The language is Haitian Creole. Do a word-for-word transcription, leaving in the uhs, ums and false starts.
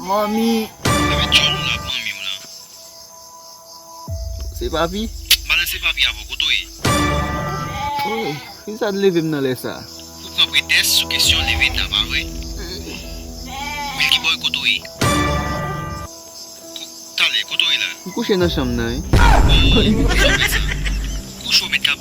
Manmi. Leve djòl ou la ak manmi w lan. Se papi? Balanse papi avè w, kote w ye? Oy, kisa t leve m nan lè sa? Ou pran pretès sou kesyon leve ta pa vre? Wilky Boy, kote w ye? Ko- Talè, kote w ye la? M kouche nan chanm nan, wi. Bon, kouche w met sa. Kouche w met ka